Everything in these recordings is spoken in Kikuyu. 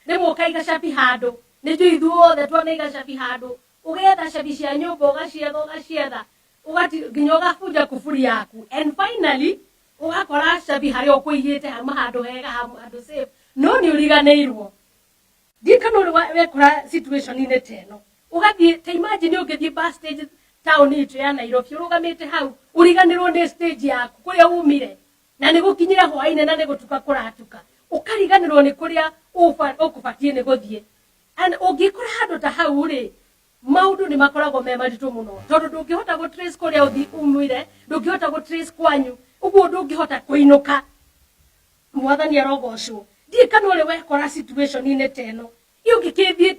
Rĩmwe ũkaiga cabi handũ, nĩ njũĩ ithuothe twanaiga cabi handũ, ũgetha cabi cia nyũmba ũgacietha ũgacietha, ũgati nginya ũgabunja kuburi yaku, and finally ũgakora cabi harĩa ũkũigĩte hauma handũ hega, handũ safe, no nĩ ũriganĩirwo. Ndiũĩ kana ũrĩ wekora situation-inĩ ta ĩno, ũgathiĩ ta imagine ũngĩthiĩ bus stage taũni itũ ya Nairobi, ũrũgamĩte hau ũriganĩrwo nĩ stage yaku kũrĩa umire, na nĩ gũkinyire hwainĩ na nĩ gũtuka kũratuka, ũkariganĩrwo nĩ kũrĩa ũkũbatiĩ nĩ gũthiĩ. And ũngĩkora handũ ta hau rĩ, maũndũ nĩ makoragwo me maritũ mũno, tondũ ndũngĩhota gũ trace kũrĩa ũthi umire, ndũngĩhota gũ trace kwanyu, ũguo ndũngĩhota kũinũka. Mwathani arogocwo. Ndiũĩ kana ũrĩ wekora situation-inĩ ta ĩno, ĩ ũngĩkĩthiĩ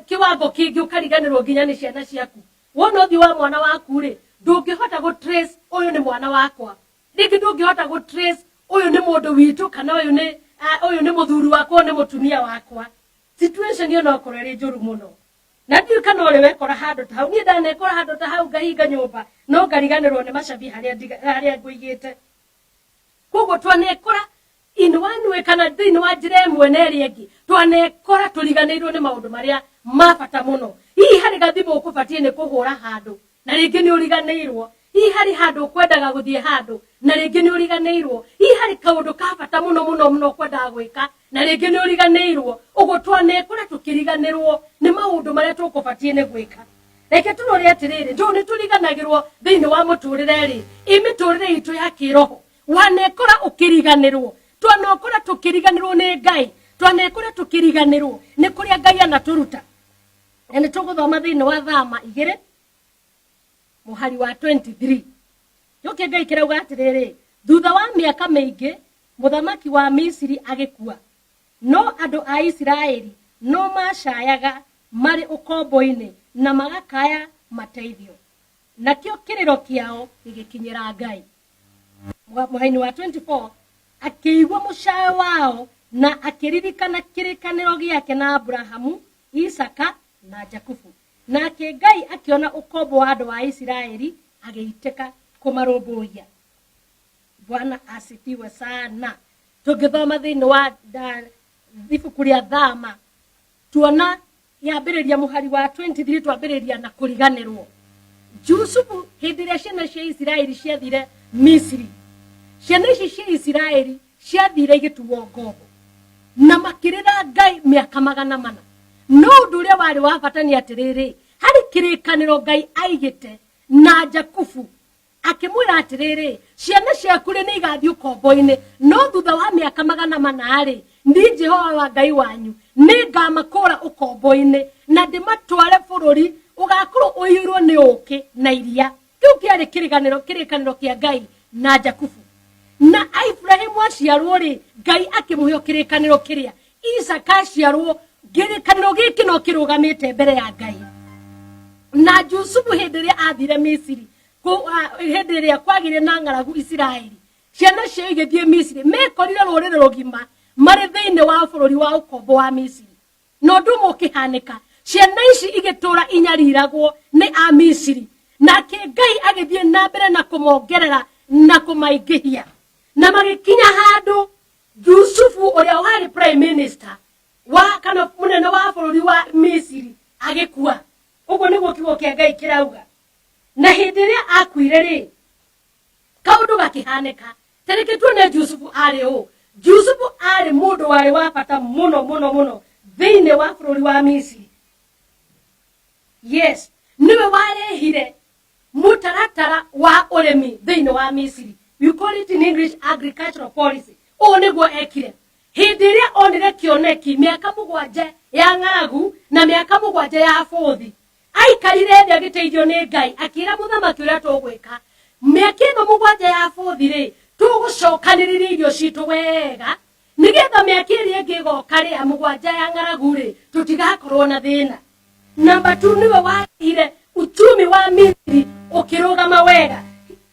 kĩwango kĩngĩ ũkariganĩrwo nginya nĩ ciana ciaku. Wona ũthiũ wa mwana waku rĩ, ndũngĩhota gũ trace ũyũ nĩ mwana wakwa, rĩngĩ ndũngĩhota gũ trace ũyũ nĩ mũndũ witũ, kana ũyũ nĩ mũthuri wakwa, ũyũ nĩ mũtumia wakwa. Situation ĩyo no ĩkorwo ĩrĩ njũru mũno, na ndiũĩ kana ũrĩ wekora handũ ta hau. Niĩ ndanekora handũ ta hau, ngahinga nyũmba no ngariganĩrwo nĩ macabi harĩa ngũigĩte. Koguo twanekora in one way kana thĩinĩ wa njĩra ĩmwe na ĩrĩa ĩngĩ, twanekora tũriganĩirwo nĩ maũndũ marĩa ma bata mũno. Hihi harĩ gathimũ ũkũbatiĩ nĩ kũhũra handũ na rĩngĩ nĩ ũriganĩirwo, hihi harĩ handũ ũkwendaga gũthiĩ handũ na rĩngĩ nĩ ũriganĩirwo, hihi harĩ kaũndũ ka bata mũno mũno mũno ũkwendaga gwĩka na rĩngĩ nĩ ũriganĩirwo. Ũguo twanekora tũkĩriganĩrwo nĩ maũndũ marĩa tũkũbatiĩ nĩ gwĩka. Reke tũrore atĩrĩrĩ, ndũ nĩ tũriganagĩrwo thĩinĩ wa mũtũrĩre rĩ, ĩ mĩtũrĩre itũ ya kĩroho, wanekora ũkĩriganĩrwo? Twanokora tũkĩriganĩrwo nĩ Ngai, twanekora tũkĩriganĩrwo nĩ kũrĩa Ngai anatũruta. Na nĩ tũgũthoma thĩinĩ wa Thama 2 mũhari wa 23. Gĩũkĩ Ngai kĩrauga atĩrĩrĩ, thutha wa mĩaka mĩingĩ mũthamaki wa Misiri agĩkua, no andũ a Isiraeli no macayaga marĩ ũkombo-inĩ na magakaya mateithio, nakĩo kĩrĩro kĩao gĩgĩkinyĩra Ngai. Mũhari wa 24, akĩigua mũcayo wao na akĩririkana kĩrĩkanĩro gĩake na Abrahamu, Isaka na Jakubu. Nake Ngai akĩona ũkombo wa andũ a Isiraeli, agĩitĩka kũmarũmbũiya. Bwana asifiwe sana. Tũngĩthoma thĩinĩ wa ibuku rĩa Thama, tuona yambĩrĩria mũhari wa 23, twambĩrĩria na kũriganĩrwo. Jusufu, hĩndĩ ĩrĩa ciana cia Isiraeli ciathire Misiri, ciana ici cia Isiraeli ciathire igĩtuo ngombo na makĩrĩra Ngai mĩaka 400. No ũndũ ũrĩa warĩ wa bata nĩ atĩrĩrĩ, harĩ kĩrĩkanĩro Ngai aigĩte na Jakubu, akĩmwĩra atĩrĩrĩ, ciana ciaku rĩ nĩ igathiĩ ũkombo-inĩ, no thutha wa mĩaka 400 rĩ, niĩ Jehova wa Ngai wanyu nĩ ngamakũra ũkombo-inĩ na ndĩmatware bũrũri ũgakorwo ũiyũirwo nĩ ũũkĩ na iria. Kĩu kĩarĩ kĩrĩkanĩro kĩa Ngai na Jakubu. Na Ibrahimu aciarwo rĩ, Ngai akĩmũhe kĩrĩkanĩro kĩrĩa. Isaka aciarwo, kĩrĩkanĩro gĩkĩ no kĩrũgamĩte mbere ya Ngai. Na Jusufu hĩndĩ ĩrĩa athire Misiri, hĩndĩ ĩrĩa kwagĩire na ng'aragu Isiraeli, ciana ciao igĩthiĩ Misiri, mekorire rũrĩrĩ rũgima marĩ thĩinĩ wa bũrũri wa ũkombo wa Misiri. Na ũndũ ũmwe ũkĩhanĩka, ciana ici igĩtũra inyariragwo nĩ a Misiri, nake Ngai agĩthiĩ na mbere na kũmongerera na kũmaingĩhia, na magĩkinya handũ Jusufu ũrĩa warĩ prime minister wa kana mũnene wa bũrũri wa Misiri agĩkua. Ũguo nĩguo kiugo kĩa Ngai kĩrauga. Na hĩndĩ ĩrĩa akuire rĩ, kaũndũ gakĩhanĩka. Ta reke tuone Jusufu arĩ ũ. Jusufu arĩ mũndũ warĩ wa bata mũno mũno mũno thĩinĩ wa bũrũri wa Misiri. Yes, nĩwe warehire mũtaratara wa ũrĩmi thĩinĩ wa Misiri. We call it in English agricultural policy. Ũũ nĩguo ekire. Hĩndĩ ĩrĩa onire kĩoneki mĩaka 7 ya ng'aragu na mĩaka 7 ya bũthi, aikarire thĩ agĩteithio nĩ Ngai, akĩra mũthamaki ũrĩa tũgwĩka. Mĩaka ĩno 7 ya bũthi rĩ, tũgũcokanĩrĩria irio citũ wega, nĩgetha mĩaka ĩrĩa ĩngĩ ĩgoka rĩ, ya 7 ya ng'aragu rĩ, tũtigakorwo na thĩna. Namba 2, nĩwe warehire uchumi wa Misiri ũkĩrũgama wega,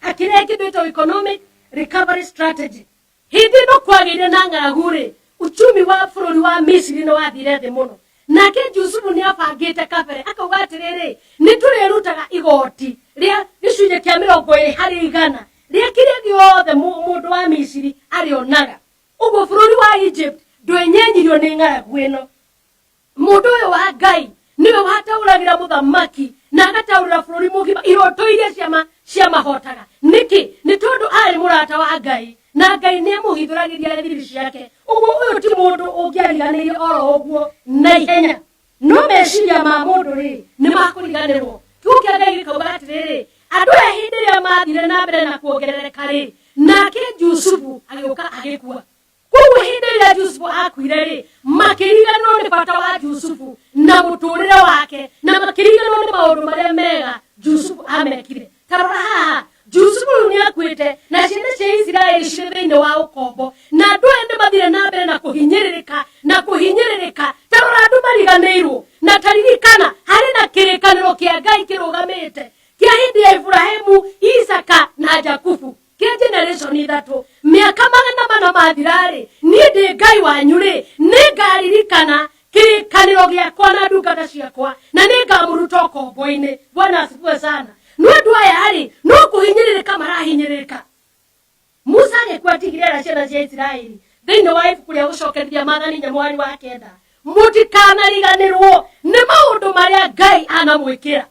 akĩrehe kĩndũ gĩtagwo economic recovery strategy. Hĩndĩ ĩno kwagĩire na ng'aragu rĩ, uchumi wa bũrũri wa Misiri nĩ wathire thĩ mũno. Nake Jusufu nĩ abangĩte kabere, akauga atĩrĩrĩ, nĩ tũrĩrutaga igoti rĩa gĩcunjĩ kĩa 20 harĩ igana rĩa kĩrĩa gĩothe mũndũ wa Misiri arĩonaga. Ũguo bũrũri wa Egypt ndwenyenyirio nĩ ng'aragu ĩno. Mũndũ ũyũ wa Ngai nĩwe wataũragĩra mũthamaki na agataũrĩra bũrũri mũgima iroto iria ciama ciamahotaga. Nĩkĩ? Nĩ tondũ arĩ mũrata wa Ngai na Ngai nĩ amũhithũragĩria thiri ciake. Ũguo ũyũ ti mũndũ ũngĩariganĩire oro ũguo na ihenya. No meciria ma mũndũ rĩ, nĩ makũriganĩrwo. Kiugo kĩa Ngai gĩkauga atĩrĩrĩ, andũ aya hĩndĩ ĩrĩa mathire na mbere na kuongerereka rĩ, nake Jusufu agĩũka agĩkua. Koguo hĩndĩ ĩrĩa Jusufu akuire rĩ, makĩriganĩrwo nĩ bata wa Jusufu na mũtũrĩre wake, na makĩriganĩrwo nĩ maũndũ marĩa mega Jusufu amekire. Ta rora haha, Jusufu rĩu nĩ akuĩte na ciana cia Isiraeli cirĩ thĩinĩ wa ũkombo, na andũ aya nĩ mathire na mbere na kũhinyĩrĩrĩka na kũhinyĩrĩrĩka. Ta rora andũ mariganĩirwo, na ta ririkana harĩ na kĩrĩkanĩro kĩa Ngai kĩrũgamĩte kĩa hĩndĩ ya Iburahĩmu, Isaka na Jakubu, kĩa generation ithatũ. Mĩaka 400 mathira-rĩ, niĩ ndĩ Ngai wanyu-rĩ, nĩ ngaririkana kĩrĩkanĩro gĩakwa na ndungata ciakwa, na nĩ ngamũruta ũkombo-inĩ. Bwana asifiwe sana. No andũ aya-rĩ, no kũhinyĩrĩrĩka marahinyĩrĩrĩka. Musa agĩkua atigire era ciana cia Isiraeli thĩinĩ wa ibuku rĩa gũcokerithia maathani 4 mwari wa 9, mũtikanariganĩrwo nĩ maũndũ marĩa Ngai anamwĩkĩra.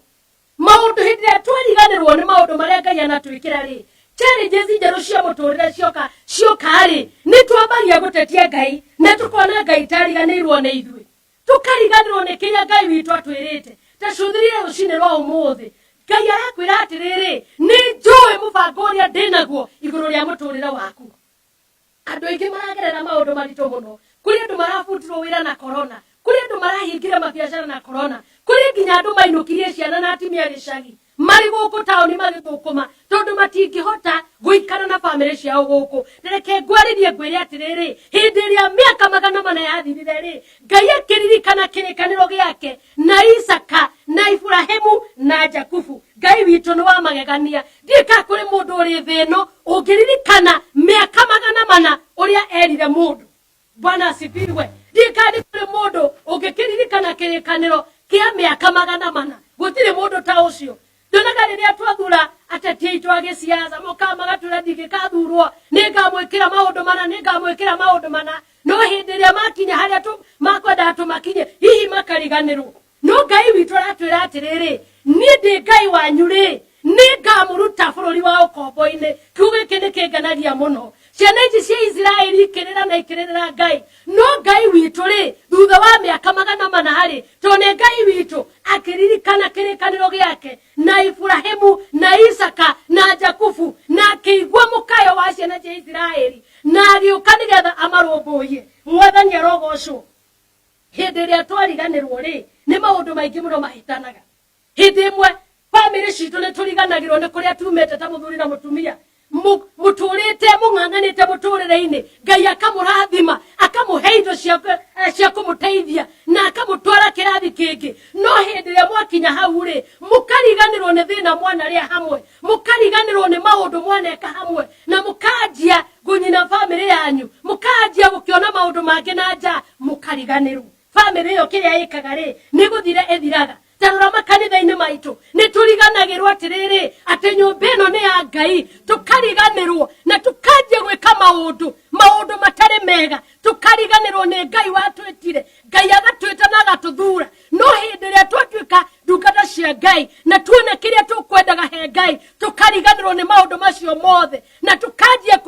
Maũndũ hĩndĩ ĩrĩa twariganĩrwo nĩ maũndũ marĩa Ngai anatwĩkĩra rĩ, challenges njerũ cia mũtũrĩre cioka cioka rĩ, nĩ twambagia gũtetia Ngai na tũkona Ngai tariganĩirwo nĩ ithuĩ, tũkariganĩrwo nĩ kĩrĩa Ngai witũ atwĩrĩte. Ta cũthĩrĩria rũcinĩ rwa ũmũthĩ, Ngai arakwĩra atĩrĩrĩ, nĩ njũĩ mũbango ũrĩa ndĩnaguo igũrũ rĩa mũtũrĩre waku. Andũ aingĩ maragerera maũndũ maritũ mũno. Kũrĩ andũ marabutirwo wĩra na corona, kũrĩ andũ marahingire mabiacara na corona, kũrĩ nginya andũ mainũkirie ciana na atumia gĩcagi marĩ gũkũ taũni magĩthũkũma tondũ matingĩhota gũikara na bamĩrĩ ciao gũkũ. Na reke ngwarĩrie ngwĩre atĩrĩrĩ, hĩndĩ ĩrĩa mĩaka 400 yathirire rĩ, Ngai akĩririkana kĩrĩkanĩro gĩake na Isaka na Iburahĩmu na Jakubu. Ngai witũ nĩ wa magegania. Ndiũĩ kana kũrĩ mũndũ ũrĩ thĩ ĩno ũngĩririkana mĩaka 400 ũrĩa erire mũndũ. Bwana asifiwe. Ndiũĩ kana nĩ kũrĩ mũndũ ũngĩkĩririkana kĩrĩkanĩro kĩa mĩaka 400. Gũtirĩ mũndũ ta ũcio. Nyonaga rĩrĩa twathura ateti aitũ a gĩciaca, mokaga magatwĩra ndingĩkathurwo, nĩ ngamwĩkĩra maũndũ mana, nĩ ngamwĩkĩra maũndũ mana. No hĩndĩ ĩrĩa makinya harĩa makwendaga tũmakinye, hihi makariganĩrwo. No Ngai witũ aratwĩra atĩrĩrĩ, niĩ ndĩ Ngai wanyu rĩ, nĩ ngamũruta bũrũri wa ũkombo-inĩ. Kiugo gĩkĩ nĩ kĩngenagia mũno. Ciana ici cia Isiraeli ikĩrĩra na ikĩrĩrĩra Ngai. No Ngai witũ rĩ, thutha wa mĩaka 400 rĩ, tondũ nĩ Ngai witũ, akĩririkana kĩrĩkanĩro gĩake na Iburahĩmu na Isaka na Jakubu, na akĩigua mũkayo wa ciana cia Isiraeli, na agĩũka nĩgetha amarũmbũiye. Mwathani arogocwo. Hĩndĩ ĩrĩa twariganĩrwo rĩ, nĩ maũndũ maingĩ mũno mahĩtanaga. Hĩndĩ ĩmwe bamĩrĩ citũ nĩ tũriganagĩrwo nĩ kũrĩa tumĩte ta mũthuri na mũtumia. Mũtũrĩte mũng'ang'anĩte mũtũrĩre-inĩ, Ngai akamũrathima, akamũhe indo cia kũmũteithia na akamũtwara kĩrathi kĩngĩ. No hĩndĩ ĩrĩa mwakinya hau rĩ, mũkariganĩrwo nĩ thĩna mwanarĩa hamwe, mũkariganĩrwo nĩ maũndũ mwaneka hamwe, na mũkanjia kũnyina bamĩrĩ yanyu, mũkanjia gũkĩona maũndũ mangĩ na nja, mũkariganĩrwo. Bamĩrĩ ĩyo kĩrĩa ĩkaga rĩ, nĩ gũthira ĩthiraga. Ta rora makanitha-inĩ maitũ, nĩ tũriganagĩrwo atĩrĩrĩ, atĩ nyũmba ĩno nĩ ya Ngai. Tũkariganĩrwo na tũkanjia gwĩka maũndũ matarĩ mega. Tũkariganĩrwo nĩ Ngai watwĩtire, Ngai agatwĩta na agatũthura. No hĩndĩ ĩrĩa twatuĩka ndungata cia Ngai na tuona kĩrĩa tũkwendaga he Ngai, tũkariganĩrwo nĩ maũndũ macio mothe na tũkanjia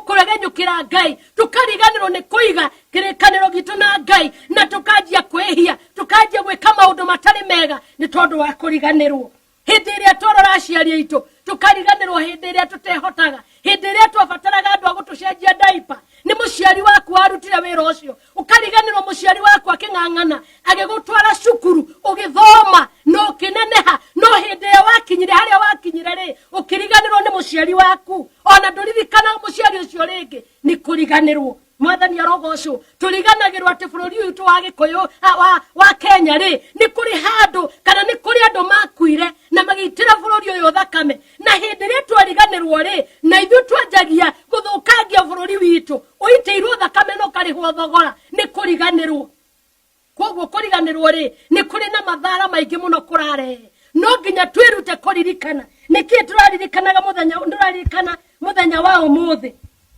kũregenyũkĩra Ngai, tũkariganĩrwo nĩ kũiga kĩrĩkanĩro gitũ na Ngai na tũkanjia kwĩhia, tũkanjia gwĩka maũndũ matarĩ mega nĩ tondũ wa kũriganĩrwo. Hĩndĩ ĩrĩa twarora aciari aitũ, tũkariganĩrwo hĩndĩ ĩrĩa tũtehotaga, hĩndĩ ĩrĩa twabataraga andũ a gũtũcenjia ndaipa, nĩ mũciari waku warutire wĩra ũcio. Ũkariganĩrwo mũciari waku akĩng'ang'ana agĩgũtwara cukuru, ũgĩthoma na ũkĩneneha, no hĩndĩ ĩrĩa wakinyire harĩa wakinyire rĩ, ũkĩriganĩrwo nĩ mũciari waku, ona ndũririkanaga mũciari ũcio rĩngĩ, nĩ kũriganĩrwo. Mwathani arogocwo. Tũriganagĩrwo atĩ bũrũri ũyũ witũ wa Gĩkũyũ, wa Kenya rĩ, nĩ kũrĩ handũ kana nĩ kũrĩ andũ makuire na magĩitĩra bũrũri ũyũ thakame. Na hĩndĩ ĩrĩa twariganĩrwo rĩ, na ithuĩ twanjagia gũthũkangia bũrũri witũ, ũitĩirwo thakame na ũkarĩhwo thogora, nĩ kũriganĩrwo. Koguo kũriganĩrwo rĩ, nĩ kũrĩ na mathara maingĩ mũno kũrarehe. No nginya twĩrute kũririkana. Nĩkĩĩ tũraririkanaga mũthenya, tũraririkana mũthenya wa ũmũthĩ?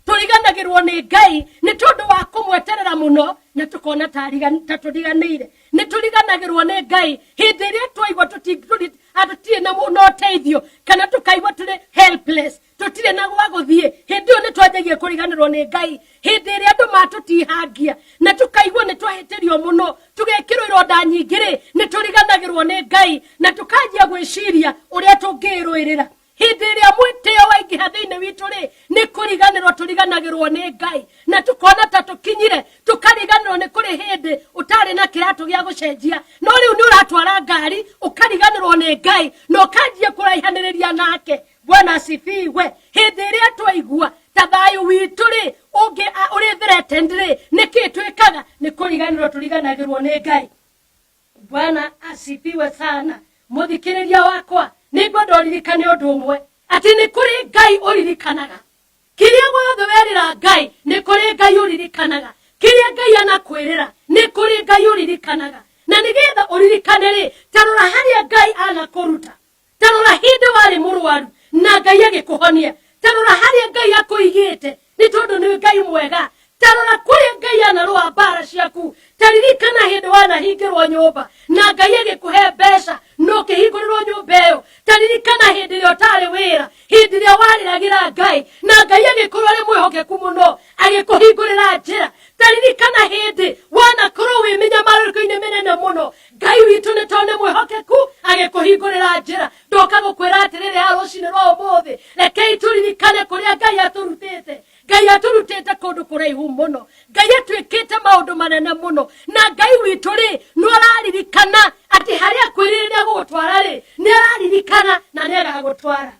Tũriganagĩrwo nĩ Ngai nĩ tondũ wa kũmweterera mũno na tũkona ta tũriganĩire. Nĩ tũriganagĩrwo nĩ Ngai hĩndĩ ĩrĩa twaigua tũtirĩ na ũteithio, kana tũkaigua tũrĩ helpless, tũtirĩ na gwa gũthiĩ. Hĩndĩ ĩyo nĩ twanjagia kũriganĩrwo nĩ Ngai. Hĩndĩ ĩrĩa andũ matũtihangia na tũkaigua nĩ twahĩtĩrio mũno, tũgekĩrwo ironda nyingĩ rĩ, nĩ tũriganagĩrwo nĩ Ngai na tũkanjia gwĩciria ũrĩa tũngĩĩrũĩrĩra. Hĩndĩ ĩrĩa mwĩtĩo waingĩha thĩinĩ witũ rĩ, nĩ kũriganĩrwo tũriganagĩrwo nĩ Ngai na tũkona ta tũkinyire, tũkariganĩrwo nĩ kũrĩ hĩndĩ ũtarĩ na kĩratũ gĩa gũcenjia, no rĩu nĩ ũratwara ngari, ũkariganĩrwo nĩ Ngai na ũkanjia kũraihanĩrĩria nake. Bwana asifiwe. Hĩndĩ ĩrĩa twaigua ta thayũ witũ rĩ ũngĩ ũrĩ threatened rĩ, nĩkĩ twĩkaga? Nĩ kũriganĩrwo tũriganagĩrwo nĩ Ngai. Bwana asifiwe sana. Mũthikĩrĩria wakwa, nĩ ngwenda ũririkane ũndũ ũmwe, atĩ nĩ kũrĩ Ngai ũririkanaga kĩrĩa guothe werĩra Ngai. Nĩ kũrĩ Ngai ũririkanaga kĩrĩa Ngai anakwĩrĩra. Nĩ kũrĩ Ngai ũririkanaga, na nĩgetha ũririkane rĩ, ta rora harĩa Ngai anakũruta. Ta rora hĩndĩ warĩ mũrwaru na Ngai agĩkũhonia. Ta rora harĩa Ngai akũigĩte, nĩ tondũ nĩ Ngai mwega. Ta rora kũrĩa Ngai anarũa mbara ciaku. Ta ririkana hĩndĩ wanahingĩrwo nyũmba na Ngai agĩkũhe mbeca na ũkĩhingũrĩrwo nyũmba ĩyo. Ta ririkana hĩndĩ ĩrĩa ũtarĩ wĩra, hĩndĩ ĩrĩa warĩragĩra Ngai na Ngai agĩkorwo arĩ mwĩhokeku mũno agĩkũhingũrĩra njĩra. Ta ririkana hĩndĩ wanakorwo wĩ mĩnyamarĩko-inĩ mĩnene mũno, Ngai witũ nĩ tondũ nĩ mwĩhokeku agĩkũhingũrĩra njĩra. Ndoka gũkwĩra atĩrĩrĩ ha rũcinĩ rwa ũmũthĩ, rekei tũririkane kũrĩa Ngai atũrutĩte. Ngai atũrutĩte kũndũ kũraihu mũno. Ngai atuĩkĩte maũndũ manene mũno, na Ngai witũ rĩ, nĩ araririkana atĩ harĩa akwĩrĩire nĩ agũgũtwara rĩ, nĩ araririkana na nĩ agagũtwara.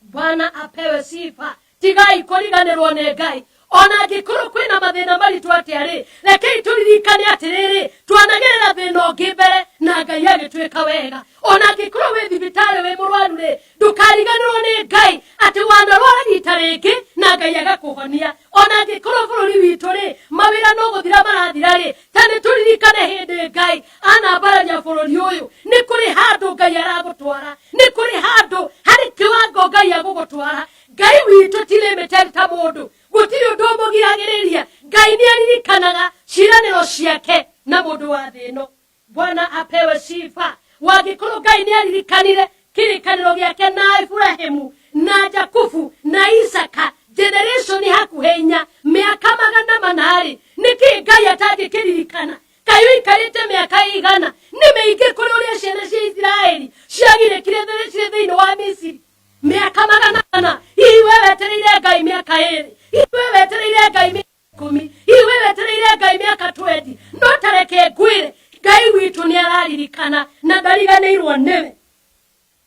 Bwana apewe sifa. Tigai kũriganĩrwo nĩ Ngai ona angĩkorwo kwĩna mathĩna maritũ atĩa rĩ. Rekei tũririkane atĩrĩrĩ, twanagerera thĩna ũngĩ mbere na Ngai agĩtwĩka wega. Ona angĩkorwo wĩ thibitarĩ wĩ mũrwaru rĩ, ndũkariganĩrwo nĩ Ngai atĩ wanarwara rita rĩngĩ na Ngai agakũhonia. Ona angĩkorwo bũrũri witũ rĩ, mawĩra no gũthira marathira rĩ, ta nĩ tũririkane hĩndĩ Ngai anambararia bũrũri ũyũ. Nĩ kũrĩ handũ Ngai aragũtwara, nĩ kũrĩ handũ harĩ kĩwango Ngai agũgũtwara. Ngai witũ ti limited ta mũndũ, gũtirĩ ũndũ ũmũgiragĩrĩria. Ngai nĩ aririkanaga ciĩranĩro ciake na mũndũ wa thĩ ĩno. Bwana apewe sifa. Wangĩkorwo Ngai nĩ aririkanire kĩrĩkanĩro gĩake na Iburahimu na Jakubu na Isaka, generation hakuhĩ 4, mĩaka 400-rĩ, nĩkĩ Ngai atangĩkĩririkana? Kaĩ ũikarĩte mĩaka 100 nĩ mĩingĩ kũrĩ ũrĩa ciana cia Isiraeli ciagirĩkire cirĩ thĩinĩ wa Misiri mĩaka 400? Hihi we wetereire Ngai mĩaka 2? Hihi we wetereire Ngai mĩaka 10? Hihi we wetereire Ngai mĩaka 20? No tareke ngwĩre, Ngai witũ nĩ araririkana na ndariganĩirwo nĩwe.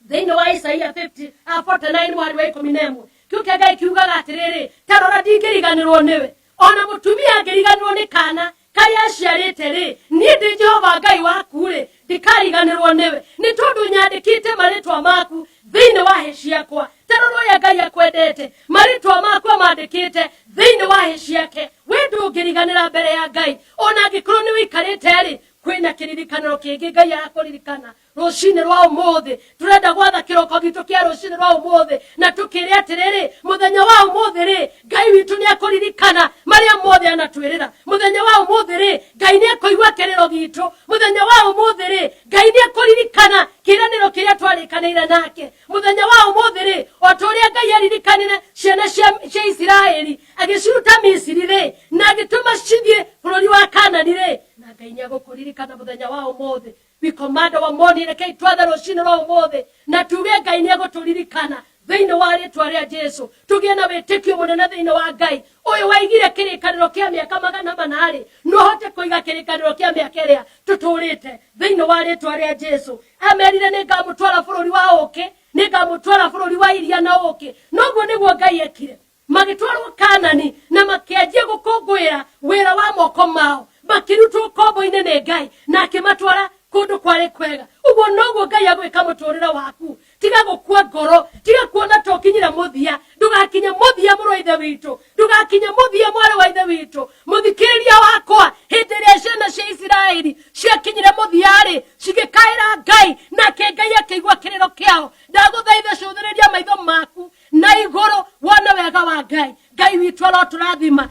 Thĩinĩ wa Isaia 50 49 mwari wa 11, kĩu kĩa Ngai kiugaga atĩrĩrĩ, ta rora, ndingĩriganĩrwo nĩwe. Ona mũtumia angĩriganĩrwo nĩ kana karĩa aciarĩte rĩ, niĩ ndĩ Jehova Ngai waku rĩ, ndikariganĩrwo nĩwe, nĩ tondũ nyandĩkĩte marĩtwa maku thĩinĩ wa hĩ ciakwa. Ta rora ũrĩa Ngai akwendete, marĩtwa maku amandĩkĩte thĩinĩ wa hĩ ciake. We ndũngĩriganĩra mbere ya Ngai. Ona angĩkorwo nĩ ũikarĩte rĩ, kwĩna kĩririkanĩro kĩngĩ Ngai arakũririkana rũcinĩ rwa ũmũthĩ. Tũrenda gwatha kĩroko gitũ kĩa rũcinĩ rwa ũmũthĩ na tũkĩre atĩrĩrĩ, mũthenya wa ũmũthĩ rĩ, Ngai witũ nĩ akũririkana marĩa mothe anatwĩrĩra. Mũthenya wa ũmũthĩ rĩ, Ngai nĩ akũigua kĩrĩro gitũ. Mũthenya wa ũmũthĩ rĩ, Ngai nĩ akũririkana kĩranĩro kĩrĩa twarĩkanĩire nake. Mũthenya wa ũmũthĩ rĩ, o ta ũrĩa Ngai aririkanire ciana cia Isiraeli agĩciruta Misiri rĩ, na agĩtũma cithiĩ bũrũri wa Kanani rĩ, na Ngai nĩ agũkũririkana mũthenya wa ũmũthĩ. We command our morning. Rekei twathe rũcinĩ rwa ũmũthĩ na tuge Ngai nĩ egũtũririkana thĩinĩ wa rĩtwa rĩa Jesu. Tũgĩe na wĩtĩkio mũnene thĩinĩ wa Ngai ũyũ waigire kĩrĩkanĩro kĩa mĩaka 400-rĩ, no ahote kũiga kĩrĩkanĩro kĩa mĩaka ĩrĩa tũtũrĩte thĩinĩ wa rĩtwa rĩa Jesu. Amerire, nĩ ngamũtwara bũrũri wa ũkĩ, nĩ ngamũtwara bũrũri wa iria na ũkĩ. Noguo nĩguo Ngai ekire. Magĩtwarwo Kanani na makĩanjia gũkũngũĩra wĩra wa moko mao. Makĩrutwo ngombo-inĩ nĩ Ngai na akĩmatwara kũndũ kwarĩ kwega. Ũguo noguo Ngai agwĩka mũtũrĩre waku. Tiga gũkua ngoro, tiga kuona ta ũkinyire mũthia. Ndũgakinye mũthia, mũrũ wa ithe witũ, ndũgakinye mũthia, mwarĩ wa ithe witũ, mũthikĩrĩria wakwa. Hĩndĩ ĩrĩa ciana cia Isiraeli ciakinyire mũthia-rĩ, cigĩkaĩra Ngai, nake Ngai akĩigua kĩrĩro kĩao. Ndagũthaitha, cũthĩrĩria maitho maku na igũrũ wone wega wa Ngai. Ngai. Ngai witũ arotũrathima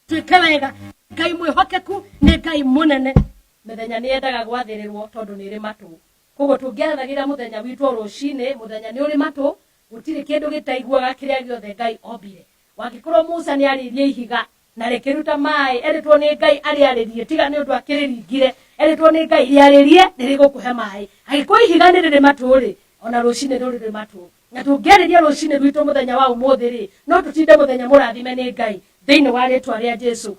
twĩke wega. Ngai mwĩhokeku nĩ Ngai mũnene. Mĩthenya nĩ yendaga gwathĩrĩrwo tondũ nĩ ĩrĩ matũ. Koguo tũngĩathagĩra mũthenya witũ o rũcinĩ, mũthenya nĩ ũrĩ matũ, gũtirĩ kĩndũ gĩtaiguaga kĩrĩa gĩothe Ngai ombire. Wangĩkorwo Musa nĩ arĩirie ihiga na rĩkĩruta maĩ, erĩtwo nĩ Ngai arĩarĩrie, tiga nĩ ũndũ akĩrĩringire, erĩtwo nĩ Ngai rĩarĩrie nĩ rĩgũkũhe maĩ. Angĩkorwo ihiga nĩ rĩrĩ matũ-rĩ, ona rũcinĩ rũrĩ matũ. Na tũngĩarĩria rũcinĩ rwitũ mũthenya wa ũmũthĩ rĩ, no tũtinde mũthenya mũrathime nĩ Ngai thĩinĩ wa rĩtwa rĩa Jesu.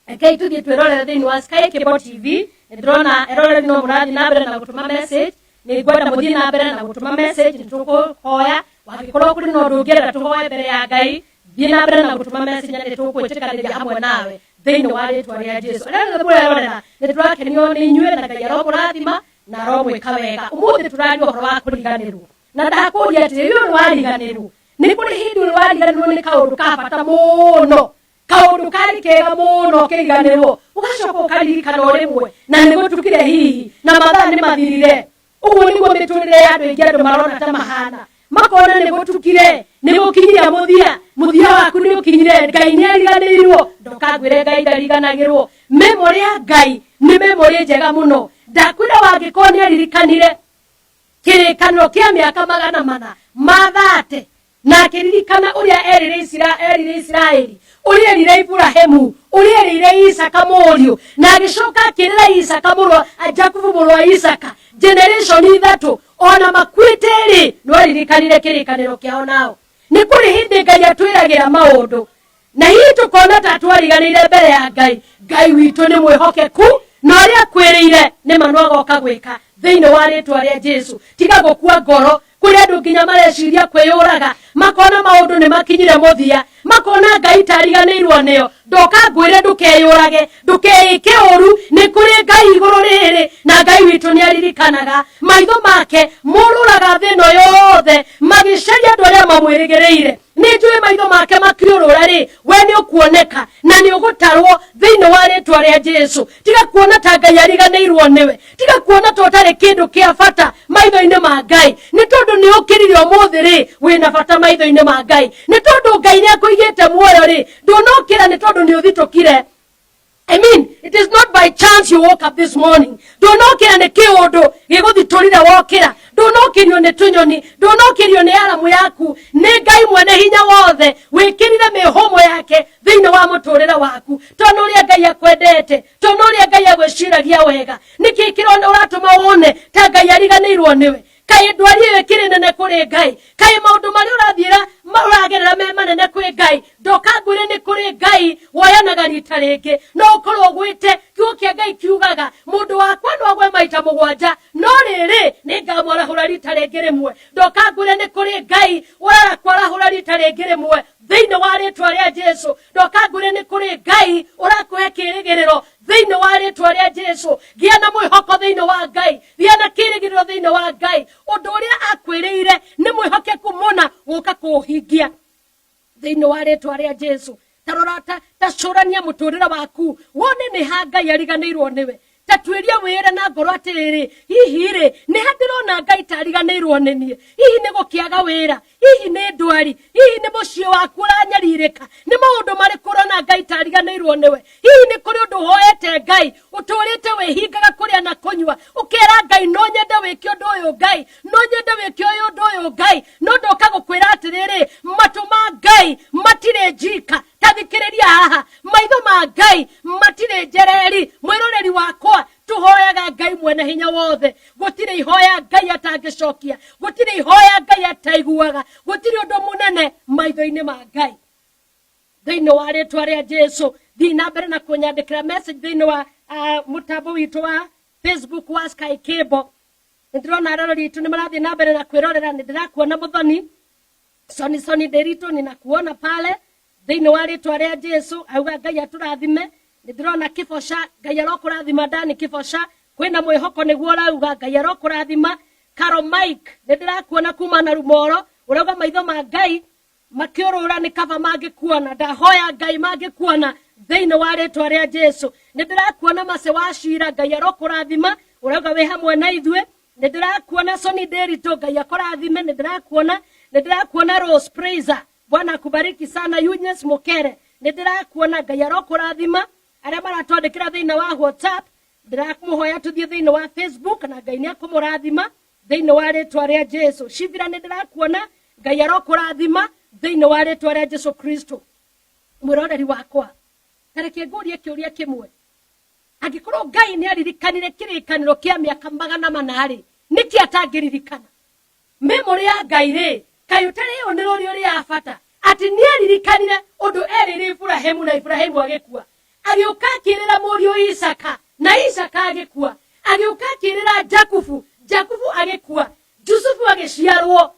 Rekei tũthiĩ twĩrorere thĩinĩ wa Sky Cable TV. Nĩ ndĩrona eroreri no mũrathiĩ na mbere na gũtũma message. Nĩ ngwenda mũthiĩ na mbere na gũtũma message, nĩ tũkũhoya. Wangĩkorwo kũrĩ na ũndũ ũngĩenda tũhoe mbere ya Ngai, thiĩ na mbere na gũtũma message na nĩ tũkwĩtĩkanĩria hamwe nawe thĩinĩ wa rĩtwa rĩa Jesu. Arĩa othe mũrerorera, nĩ tũrakenio nĩ inyuĩ na Ngai aromũrathima na aromwĩka wega. Ũmũthĩ tũraria ũhoro wa kũriganĩrwo. Na ndakũria atĩrĩ, ũyũ nĩ wariganĩrwo? Nĩ kũrĩ hĩndĩ ũrĩ wariganĩrwo nĩ kaũndũ ka bata mũno, kaũndũ karĩ kega mũno ũkĩriganĩrwo, ũgacoka ũkaririkana o rĩmwe, na nĩ gũtukire hihi, na mathaa nĩ mathirire. Ũguo nĩguo mĩtũrĩre ya andũ aingĩ andũ marona ta mahana, makona nĩ gũtukire, nĩ gũkinyire mũthia, mũthia waku nĩ ũkinyire, Ngai nĩ ariganĩirwo. Ndoka ngwĩre Ngai ndariganagĩrwo. Memory ya Ngai nĩ memory njega mũno. Ndakwĩra wangĩkorwo nĩ aririkanire kĩrĩkanĩro kĩa mĩaka magana mana mathate, na akĩririkana ũrĩa erire erire Isiraeli, ũrĩa erire Iburahĩmu, ũrĩa erire Isaka mũriũ, na agĩcoka akĩrĩra Isaka mũrũ wa Jakubu mũrũ wa Isaka, generation ithatũ ona makuĩte rĩ, no aririkanire kĩrĩkanĩro kĩao nao. Nĩ kũrĩ hĩndĩ Ngai atwĩragĩra maũndũ na hihi tũkona ta twariganĩire mbere ya Ngai. Ngai witũ nĩ mwĩhokeku na ũrĩa akwĩrĩire nĩ ma no agoka gwĩka thĩinĩ wa rĩtwa rĩa Jesu. Tiga gũkua ngoro. Kũrĩ andũ nginya mareciria kwĩyũraga, makona maũndũ nĩ makinyire mũthia, makona Ngai tariganĩirwo nĩo. Ndoka ngwĩre ndũkeyũrage, ndũkeĩke ũru, nĩ kũrĩ Ngai igũrũ rĩrĩ, na Ngai witũ nĩ aririkanaga. Maitho make morũraga thĩ ĩno yothe magĩcaria andũ arĩa mamwĩrĩgĩrĩire. Nĩ njũĩ maitho make makĩũrũra rĩ, we nĩ ũkuoneka na nĩ ũgũtarwo thĩinĩ wa rĩtwa rĩa Jesu. Tiga kuona ta Ngai ariganĩirwo nĩwe, tiga kuona ta ũtarĩ kĩndũ kĩa bata maitho-inĩ ma Ngai. Nĩ tondũ nĩ ũkĩrire ũmũthĩ rĩ, wĩna bata maitho-inĩ ma Ngai. Nĩ tondũ Ngai nĩ akũigĩte muoyo rĩ, ndũnokĩra nĩ tondũ nĩ ũthitũkire. I mean, it is not by chance you woke up this morning. Ndũnokĩra nĩ kĩũndũ gĩgũthitũrire wokĩra. Ndũnokĩrio nĩ tũnyoni, ndũnokĩrio nĩ aramu yaku. Nĩ Ngai mwene hinya wothe wĩkĩrire mĩhũmũ yake thĩinĩ wa mũtũrĩre waku. Tondũ ũrĩa Ngai akwendete, tondũ ũrĩa Ngai agwĩciragia wega. Nĩkĩ kĩrona ũratũma wone ta Ngai ariganĩirwo nĩwe? Kaĩ ndwari ĩyo ĩkĩrĩ nene kũrĩ Ngai? Kaĩ maũndũ marĩa ũrathiĩra ũragerera me manene kwĩ Ngai? Ndoka ngwĩre nĩ kũrĩ Ngai woyanaga rita rĩngĩ. No ũkorwo ũgwĩte, kiugo kĩa Ngai kiugaga mũndũ wakwa no agwe maita mũgwanja, no rĩrĩ nĩ ngamwarahũra rita rĩngĩ rĩmwe. Ndoka ngwĩre nĩ kũrĩ Ngai ũrarakwarahũra rita rĩngĩ rĩmwe thĩinĩ wa rĩtwa rĩa Jesu. Ndoka ngwĩre nĩ kũrĩ Ngai ũrakũhe kĩrĩgĩrĩro thĩinĩ wa rĩtwa rĩa Jesu. Gĩa na mwĩhoko thĩinĩ wa Ngai, gĩa na kĩrĩgĩrĩro thĩinĩ wa Ngai. Ũndũ ũrĩa akwĩrĩire nĩ mwĩhokeku mũna gũka kũũhingia thĩinĩ wa rĩtwa rĩa Jesu. Ta rora, ta cũrania mũtũrĩre waku wone nĩ ha Ngai ariganĩirwo nĩwe. Ta tuĩria wĩre na ngoro atĩrĩrĩ, hihi rĩ nĩ ha ndĩrona Ngai ta ariganĩirwo nĩ niĩ? Hihi nĩ gũkĩaga wĩra? Hihi nĩ ndwari? Hihi nĩ mũciĩ waku ũranyarirĩka? Nĩ maũndũ marĩkũ ũrona Ngai ta ariganĩirwo nĩwe? Hihi nĩ kũrĩ ũndũ ũhoete Ngai ũtũrĩte wĩhingaga kũrĩa na kũnyua, ũkera Ngai no nyende wĩke ũndũ ũyũ Ngai, no nyende wĩke ũyũ ũndũ ũyũ Ngai, no ndoka gũkwĩra atĩrĩrĩ, matũ ma Ngai matirĩ njika. Ta thikĩrĩria haha, maitho ma Ngai matirĩ njereri. Mwĩroreri wakwa, tũhoyaga Ngai mwene hinya wothe. Gũtirĩ ihoya Ngai atangĩcokia, gũtirĩ ihoya Ngai ataiguaga, gũtirĩ ũndũ mũnene maitho-inĩ ma Ngai. Thĩinĩ wa rĩtwa rĩa Jesu, thiĩ na mbere na kũnyandĩkĩra message thĩinĩ wa mũtambo witũ wa Facebook wa Sky Cable. Nĩ ndĩrona aroreri itũ nĩ marathiĩ na mbere na kwĩrorera. Nĩ ndĩrakuona Mũthoni Soni Soni Nderitu, ninakuona pale thĩinĩ wa rĩtwa rĩa Jesu. Auga Ngai atũrathime. Nĩ ndĩrona Kĩboca, Ngai arokũrathima. Dani Kĩboca, kwĩna mwĩhoko nĩguo ũrauga, Ngai arokũrathima. Caro Mike, nĩ ndĩrakuona kuma na Rumoro, ũrauga maitho ma Ngai makĩũrũra nĩ kaba mangĩkuona. Ndahoya Ngai mangĩkuona thĩinĩ wa rĩtwa rĩa Jesu. Nĩ ndĩrakuona Mace wa Cira, Ngai arokũrathima, ũrauga wĩ hamwe na ithuĩ. Nĩ ndĩrakuona Soni Nderitu, Ngai akũrathime. Nĩ ndĩrakuona, nĩ ndĩrakuona Rose Praiser, Bwana akubariki sana. Eunice Mukere, nĩ ndĩrakuona, Ngai arokũrathima. Arĩa maratwandĩkĩra thĩinĩ wa WhatsApp, ndĩramũhoya tũthiĩ thĩinĩ wa Facebook, na Ngai nĩ akũmũrathima thĩinĩ wa rĩtwa rĩa Jesu. Shibira, nĩ ndĩrakuona, Ngai arokũrathima thĩinĩ wa rĩtwa rĩa Jesu Kristo. Mwĩroreri wakwa, tareke ngũrie kĩũria kĩmwe: angĩkorwo Ngai nĩ aririkanire kĩrĩkanĩro kĩa mĩaka 400 rĩ, nĩkĩ atangĩririkana memory ya Ngai rĩ? Kaĩ ũtarĩ ĩyo nĩ rũri ũrĩa ya bata atĩ nĩ aririkanire ũndũ erĩire Iburahĩmu, na Iburahĩmu agĩkua, agĩũka akĩrĩra mũriũ Isaka, na Isaka agĩkua, agĩũka akĩrĩra Jakubu, Jakubu agĩkua, Jusufu agĩciarwo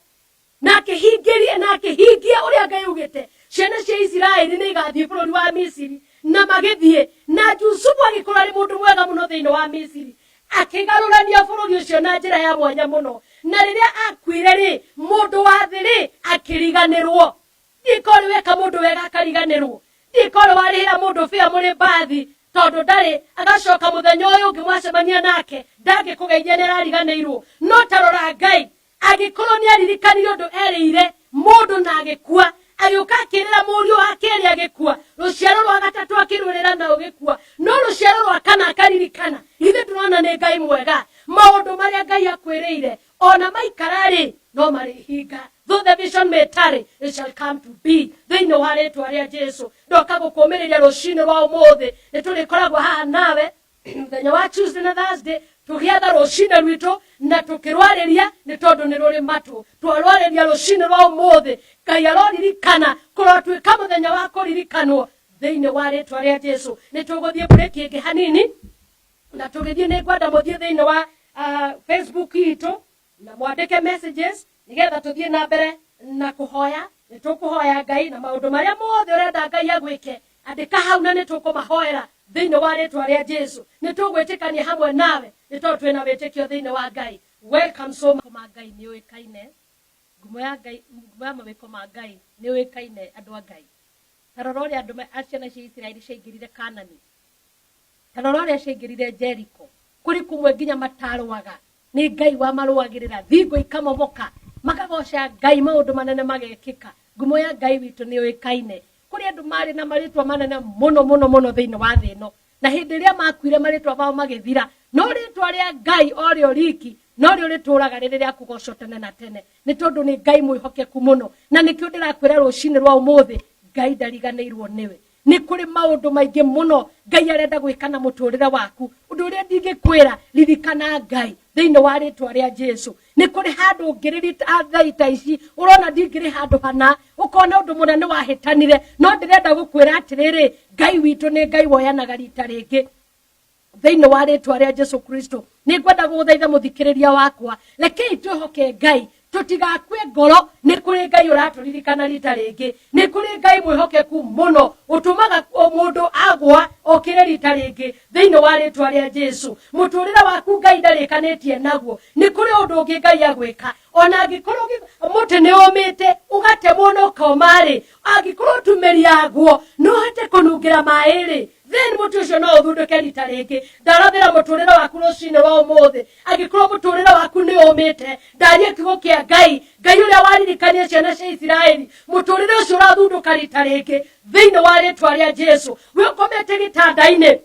na akĩhingĩria na akĩhingia ũrĩa Ngai augĩte, ciana cia Isiraeli nĩ igathiĩ bũrũri wa Misiri, na magĩthiĩ, na Jusufu agĩkorwo arĩ mũndũ mwega mũno thĩinĩ wa Misiri, akĩgarũrania bũrũri ũcio na njĩra ya mwanya mũno. Na rĩrĩa akuire rĩ, mũndũ wa thĩ rĩ, akĩriganĩrwo. Ndikorĩ weka mũndũ wega akariganĩrwo, ndikorĩ warĩhĩra mũndũ bĩa mũrĩ mbathi tondũ ndarĩ, agacoka mũthenya ũyũ ũngĩ mwacemania nake ndangĩkũgeithia, nĩ arariganĩirwo. No tarora Ngai, angĩkorwo nĩ aririkanire ũndũ erĩire mũndũ na agĩkua, agĩũka akĩrĩra mũriũ wa kerĩ agĩkua, rũciaro rwa gatatũ akĩrũrĩra na ũgĩkua, no rũciaro rwa kana akaririkana. Ithuĩ tũrona nĩ Ngai mwega. Maũndũ marĩa Ngai akwĩrĩire, ona maikara rĩ, no marĩhinga. Though the vision may tarry, it shall come to be, thĩinĩ wa rĩtwa rĩa Jesu. Ndoka gũkũmĩrĩria rũcinĩ rwa ũmũthĩ. Nĩ tũrĩkoragwo haha nawe mũthenya wa Tuesday na Thursday, tũgĩatha rũcinĩ rwitũ na tũkĩrwarĩria, nĩ tondũ nĩ rũrĩ matũ. Twarwarĩria rũcinĩ rwa ũmũthĩ, Ngai aroririkana, kũrotuĩka mũthenya wa kũririkanwo thĩinĩ wa rĩtwa rĩa Jesu. Nĩ tũgũthiĩ break ĩngĩ hanini, na tũgĩthiĩ nĩ ngwenda mũthiĩ thĩinĩ wa Facebook itũ na mwandĩke messages, nĩgetha tũthiĩ na mbere na kũhoya. Nĩ tũkũhoya Ngai, na maũndũ marĩa mothe ũrenda Ngai agwĩke, andĩka hau na nĩ tũkũmahoera thĩinĩ wa rĩtwa rĩa Jesu. Nĩ tũgwĩtĩkania hamwe nawe, nĩ tondũ twĩna wĩtĩkio thĩinĩ wa Ngai. Welcome so much. Ma Ngai nĩ ũĩkaine, ngumo ya Ngai, ngumo ya mawĩko ma Ngai nĩ ũĩkaine. Andũ a Ngai, ta rora ũrĩa andũ a ciana cia Isiraeli ciaingĩrire Kanani, ta rora ũrĩa ciaingĩrire Jeriko. Kũrĩ kũmwe nginya matarũaga, nĩ Ngai wamarũagĩrĩra, thingo ikamomoka, makagoca Ngai, maũndũ manene magekĩka. Ngumo ya Ngai witũ nĩ ũĩkaine. Kũrĩ andũ marĩ na marĩtwa manene mũno mũno mũno thĩinĩ wa thĩ ĩno, na hĩndĩ ĩrĩa makuire marĩtwa mao magĩthira, no rĩtwa rĩa Ngai o rĩo riki no rĩo rĩtũraga rĩrĩ rĩa kũgocwo tene na tene, nĩ tondũ nĩ Ngai mwĩhokeku mũno. Na nĩkĩo ndĩrakwĩra rũcinĩ rwa ũmũthĩ, Ngai ndariganĩirwo nĩwe. Nĩ kũrĩ maũndũ maingĩ mũno Ngai arenda gwĩka na mũtũrĩre waku. Ũndũ ũrĩa ndingĩkwĩra, ririkana Ngai thĩinĩ wa rĩtwa rĩa Jesu. Nĩ kũrĩ handũ ũngĩrĩrita thai ta ici ũrona ndingĩrĩ handũ hana, ũkona ũndũ mũna nĩ wahĩtanire, no ndĩrenda gũkwĩra atĩrĩrĩ, Ngai witũ nĩ Ngai woyanaga rita rĩngĩ thĩinĩ wa rĩtwa rĩa Jesu Kristo. Nĩ ngwenda gũgũthaitha, mũthikĩrĩria wakwa, rekei twĩhoke Ngai, tũtigakue ngoro. Nĩ kũrĩ Ngai ũratũririkana rita rĩngĩ, nĩ kũrĩ Ngai mwĩhokeku mũno ũtũmaga mũndũ agwa okĩre rita rĩngĩ thĩinĩ wa rĩtwa rĩa Jesu. Mũtũrĩre waku Ngai ndarĩkanĩtie naguo. Nĩ kũrĩ ũndũ ũngĩ Ngai agwĩka, ona angĩkorwo mũtĩ nĩ ũmĩte, ũgatemwo na ũkoma-rĩ, angĩkorwo tumĩri yaguo no ũhote kũnungĩra maĩ-rĩ, then mũtĩ ũcio no ũthundũke rita rĩngĩ. Ndarathĩra mũtũrĩre waku rũcinĩ rwa ũmũthĩ. Angĩkorwo mũtũrĩre waku nĩ ũmĩte, ndaria kiugo kĩa Ngai, Ngai ũrĩa waririkania ciana cia Isiraeli, mũtũrĩre ũcio ũrathundũka rita rĩngĩ thĩinĩ wa rĩtwa rĩa Jesu. We ũkomete gĩtanda-inĩ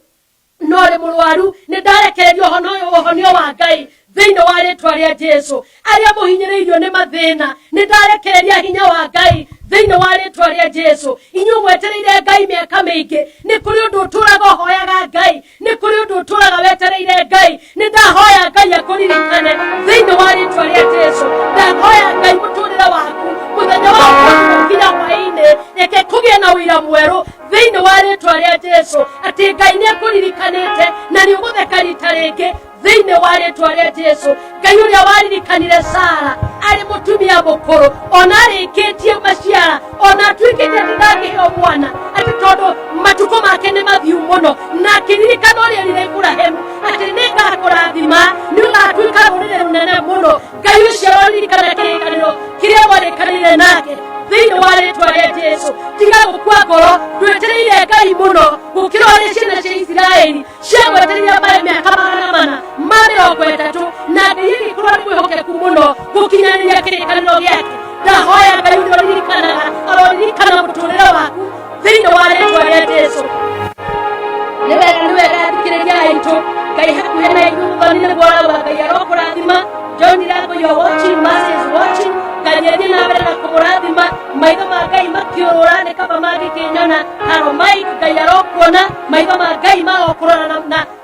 no rĩ mũrwaru, nĩ ndarekereria ũhonio wa Ngai thĩinĩ wa rĩtwa rĩa Jesu. Arĩa mũhinyĩrĩirio nĩ mathĩna, nĩ ndarekereria hinya wa Ngai thĩinĩ wa rĩtwa rĩa Jesu. Inyuĩ mwetereire Ngai mĩaka mĩingĩ, nĩ kũrĩ ũndũ ũtũraga ũhoyaga Ngai, nĩ kũrĩ ũndũ ũtũraga wetereire Ngai, nĩ ndahoya Ngai akũririkane thĩinĩ wa rĩtwa rĩa Jesu. Ndahoya Ngai mũtũrĩre waku mũthenya wa ũmũthĩ nginya hwaĩ-inĩ, reke kũgĩe na ũira mwerũ thĩinĩ wa rĩtwa rĩa Jesu, atĩ Ngai nĩ akũririkanĩte na nĩ ũgũtheka rita rĩngĩ thĩinĩ wa rĩtwa rĩa Jesu. Ngai ũrĩa waririkanire Sara arĩ mũtumia mũkũrũ, ona arĩkĩtie maciara, ona atuĩkĩte atĩ ndangĩheo mwana, atĩ tondũ matukũ make nĩ mathiu mũno, na akĩririkana ũrĩa erire Iburahĩmu atĩ nĩ ngakũrathima, nĩ ũgatuĩka rũrĩrĩ rũnene mũno. Ngai ũcio aroririkana kĩrĩkanĩro kĩrĩa mwarĩkanĩire nake thĩinĩ wa rĩtwa rĩa Jesu. Tiga gũkua ngoro, ndwetereire Ngai mũno gũkĩra ũrĩa ciana cia Isiraeli ciamwetereire marĩ mĩaka 430, na Ngai agĩkorwo arĩ mwĩhokeku mũno gũkinyanĩria kĩrĩkanĩro gĩake. Ndahoya Ngai ũrĩa ũririkanaga aroririkana mũtũrĩre waku thĩinĩ wa rĩtwa rĩa Jesu. Nĩ wega, nĩ wega, athikĩrĩria aitũ. Ngai hakuhĩ na ithuĩ. Mũthoni nĩguo ũrauga Ngai arokũrathima. John Irago, you are watching. Mercy is watching. Ngai athiĩ na mbere na kũmũrathima. Maitho ma Ngai makĩũrũra nĩ kaba mangĩkĩnyona. Haro Mike, Ngai arokuona. Maitho ma Ngai marokũrora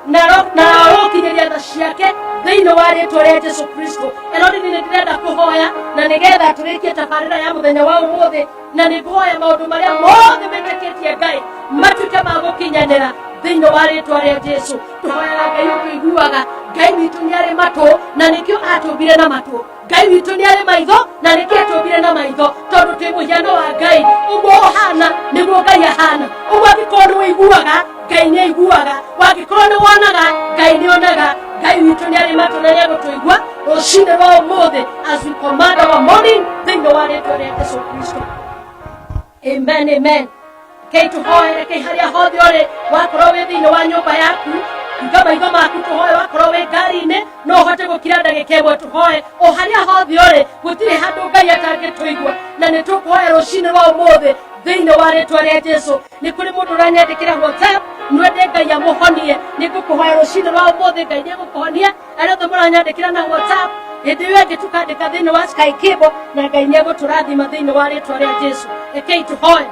na arokinyeria tha ciake thĩinĩ wa rĩtwa rĩa Jesu Kristo. Eroreri, nĩ ndĩrenda kũhoya na nĩgetha tũrĩkie tabarĩra ya mũthenya wa ũmũthĩ, na nĩ ngũhoya maũndũ marĩa mothe metĩkĩtie Ngai matuĩke ma gũkinyanĩra thĩinĩ wa rĩtwa rĩa Jesu. Tũhoyaga Ngai ũkũiguaga. Ngai witũ nĩ arĩ matũ na nĩkĩo atũmbire na matũ. Ngai witũ nĩ arĩ maitho na nĩkĩo atũmbire na maitho, tondũ twĩ mũhiano wa Ngai. Ũguo ũhana nĩguo Ngai ahana. Ũguo angĩkorwo nĩ ũiguaga, Ngai nĩ aiguaga. Wangĩkorwo nĩ wonaga, Ngai nĩ onaga. Ngai witũ nĩ arĩ matũ na nĩ egũtũigua rũcinĩ rwa ũmũthĩ as we command our morning thĩinĩ wa rĩtwa rĩa Jesu Kristo. Amen, amen. Rekei tũhoe. Rekei harĩa hothe ũrĩ, wakorwo wĩ thĩinĩ wa nyũmba yaku, hinga maitho maku tũhoe. Wakorwo wĩ ngari-inĩ, no ũhote gũkira ndagĩka ĩmwe tũhoe. O harĩa hothe ũrĩ, gũtirĩ handũ Ngai atangĩtũigua, na nĩ tũkũhoya rũcinĩ rwa ũmũthĩ thĩinĩ wa rĩtwa rĩa Jesu. Nĩ kũrĩ mũndũ ũranyandĩkĩra WhatsApp, nwende Ngai amũhonie. Nĩ ngũkũhoya rũcinĩ rwa ũmũthĩ, Ngai nĩ egũkũhonia. Arĩa othe mũranyandĩkĩra na WhatsApp, hĩndĩ ĩyo ĩngĩ tũkandĩka thĩinĩ wa Sky Cable, na Ngai nĩ egũtũrathima thĩinĩ wa rĩtwa rĩa Jesu. Rekei tũhoe.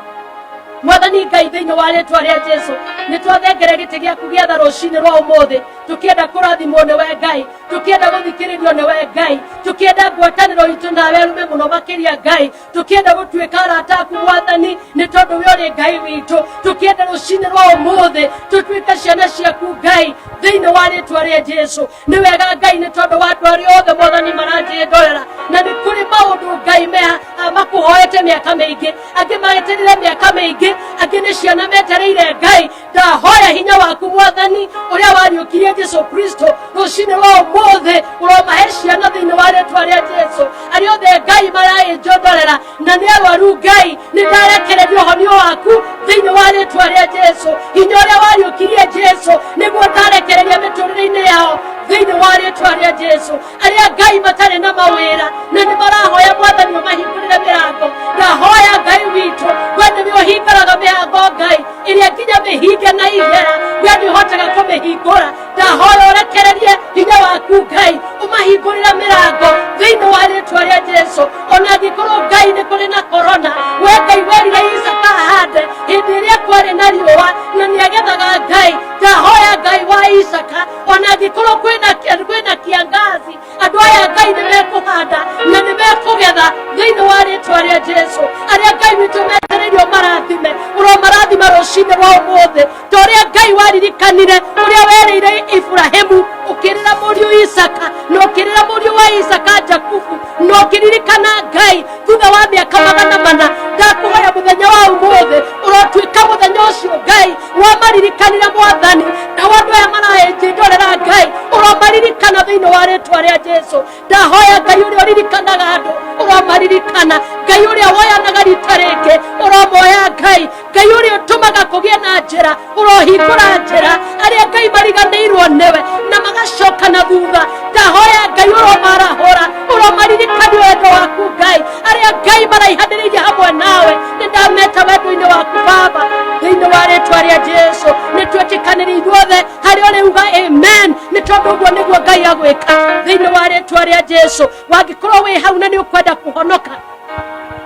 Mwathani Ngai, thĩinĩ wa rĩtwa rĩa Jesu, nĩ twathengere gĩtĩ gĩaku gĩa tha rũcinĩ rwa ũmũthĩ, tũkĩenda kũrathimwo nĩwe Ngai, tũkĩenda gũthikĩrĩrio nĩwe Ngai, tũkĩenda ngwatanĩro itũ nawe rume mũno makĩria Ngai, tũkĩenda gũtuĩka arata aku Mwathani, nĩ tondũ we ũrĩ Ngai witũ. Tũkĩenda rũcinĩ rwa ũmũthĩ tũtuĩke ciana ciaku Ngai, thĩinĩ wa rĩtwa rĩa Jesu. Nĩ wega Ngai, nĩ tondũ wa andũ arĩa othe Mwathani maranjĩndorera, na nĩ kũrĩ maũndũ Ngai mea makũhoete mĩaka mĩingĩ, angĩ metereire mĩaka mĩingĩ, angĩ nĩ ciana metereire. Ngai, ndahoya hinya waku Mwathani ũrĩa wariũkirie Jesu Kristo rũcinĩ rwa ũmũthĩ ũromahe ciana thĩinĩ wa rĩtwa rĩa Jesu. Arĩa othe Ngai maraĩnjondorera na nĩ arwaru, Ngai, nĩ ndarekereria ũhonio waku thĩinĩ wa rĩtwa rĩa Jesu. Hinya ũrĩa wariũkirie Jesu nĩguo ndarekereria mĩtũrĩre-inĩ yao thĩinĩ wa rĩtwa rĩa Jesu. Arĩa Ngai matarĩ na mawĩra na nĩ marahoya Mwathani ũmahingũrĩre mĩrango, ndahoya Ngai witũ, we nĩwe ũhingũraga mĩrango, Ngai ĩrĩa nginya mĩhinge na igera, we nĩ ũhotaga kũmĩhingũra. Ndahoya ũrekererie hinya waku Ngai, ũmahingũrĩre mĩrango thĩinĩ wa rĩtwa rĩa Jesu. Ona angĩkorwo Ngai nĩ kũrĩ na korona, we Ngai werire Isaka ahande hĩndĩ ĩrĩa kwarĩ na riũa na nĩagethaga. Ngai, ndahoya Ngai wa Isaka, ona angĩkorwo kwĩna kiangazi, andũ aya Ngai nĩ mekũhanda na nĩ mekũgetha thĩinĩ wa rĩtwa rĩa Jesu. Arĩa Ngai witũ metereirio marathime, ũromarathima rũcinĩ rwa ũmũthĩ, ta ũrĩa Ngai waririkanire ũrĩa werĩire Iburahimu, ũkĩrĩra mũriũ Isaka na ũkĩrĩra mũriũ wa Isaka Jakubu, na ũkĩririkana Ngai thutha wa mĩaka 400. Ndakũhoya mũthenya wa ũmũthĩ ũrotuĩka mũthenya ũcio Ngai wamaririkanire Mwathani, na andũ aya maraĩnjĩndorera Ngai ũromaririkana thĩinĩ wa rĩtwa rĩa Jesu. Ndahoya Ngai ũrĩa ũririkanaga andũ ũromaririkana. Ngai ũrĩa woyanaga rita rĩngĩ ũromoya. Ngai, Ngai ũrĩa ũtũmaga kũgĩe na njĩra ũrohingũra njĩra. Arĩa Ngai mariganĩirwo nĩwe na magacoka na thutha, ndahoya Ngai ũromarahũra, ũromaririkania wendo waku. Ngai, arĩa Ngai maraihanĩrĩirie hamwe nawe, nĩ ndameta wendo-inĩ waku Baba, thĩinĩ wa rĩtwa rĩa Jesu. Nĩ twĩtĩkanĩria ithuothe harĩa ũrĩuga amen, nĩ tondũ ũguo nĩguo Ngai agwĩka thĩinĩ wa rĩtwa rĩa Jesu. Wangĩkorwo wĩ hau na nĩ ũkwenda kũhonoka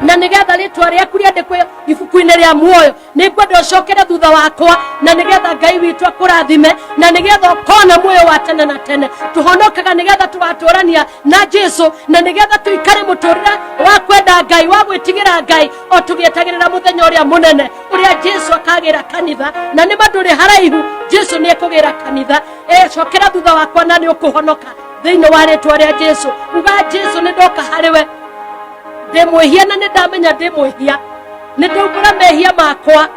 na nĩgetha rĩtwa rĩaku rĩandĩkwe ibuku-inĩ rĩa muoyo, nĩ ngwenda ũcokere thutha wakwa, na nĩgetha Ngai witũ akũrathime na nĩgetha ũkona muoyo wa tene na tene. Tũhonokaga nĩgetha tũgatũrania na Jesu na nĩgetha tũikare mũtũrĩre wa kwenda Ngai, wa gwĩtigĩra Ngai, o tũgĩetagĩrĩra mũthenya ũrĩa mũnene ũrĩa Jesu akagĩra kanitha. Na nĩ ma ndũrĩ haraihu, Jesu nĩ ekũgĩra kanitha. Cokera thutha wakwa na nĩ ũkũhonoka thĩinĩ wa rĩtwa rĩa Jesu. Uga, Jesu, nĩ ndoka harĩ we ndĩ mwĩhia, na nĩ ndamenya ndĩ mwĩhia. Nĩ ndaumbũra mehia makwa.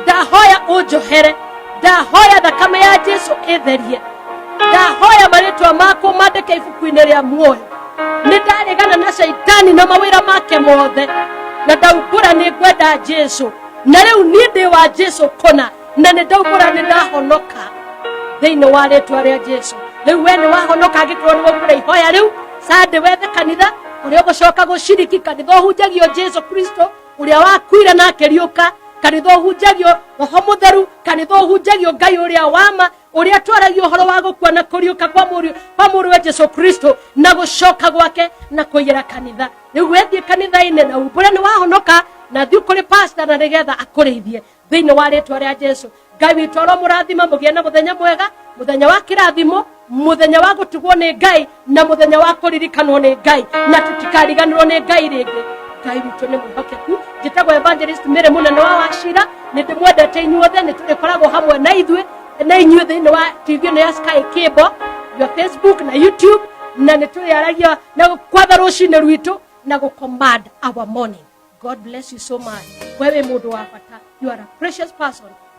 Ndahoya ũnjohere. Ndahoya thakame ya Jesu ĩtherie. Ndahoya marĩtwa makwa mandĩke ibuku-inĩ rĩa muoyo. Nĩ ndaregana na Shaitani na mawĩra make mothe, na ndaumbũra nĩ ngwenda Jesu, na rĩu niĩ ndĩ wa Jesu kũna, na nĩ ndaumbũra nĩ ndahonoka thĩinĩ wa rĩtwa rĩa Jesu. Rĩu we nĩ wahonoka angĩkorwo nĩ waukũra ihoya rĩu. Sande wethe kanitha. Ũrĩa ũgũcoka gũciriki kanitha ũhunjagio Jesu Kristo ũrĩa wakuire na akĩriũka, kanitha ũhunjagio Roho Mũtheru, kanitha ũhunjagio Ngai ũrĩa wama, ũrĩa twaragia ũhoro wa gũkua na kũriũka kwa mũriũ kwa mũrũwe Jesu Kristo na gũcoka gwake na kũiyĩra kanitha. Rĩu wethiĩ kanitha-inĩ na umbũre nĩ wahonoka, na thiĩ kũrĩ pastor na nĩgetha akũrĩithie thĩinĩ wa rĩtwa rĩa Jesu. Ngai witũ aromũrathima, mũgĩe na mũthenya mwega, mũthenya wa kĩrathimo, mũthenya wa gũtugwo nĩ Ngai na mũthenya wa kũririkanwo nĩ Ngai, na tũtikariganĩrwo nĩ Ngai rĩngĩ. Ngai witũ nĩ mwĩhokeku. Njĩtagwo Evangelist Mary Mũnene wa Wachira, nĩ ndĩmwendete inyuothe, nĩ tũrĩkoragwo hamwe na ithuĩ na inyuĩ thĩinĩ wa TV ĩno ya Sky Cable, your Facebook na YouTube, na nĩ tũrĩaragia na kwatha rũcinĩ rwitũ na gũ command our morning. God bless you so much. Wewe mũndũ wa bata, you are a precious person.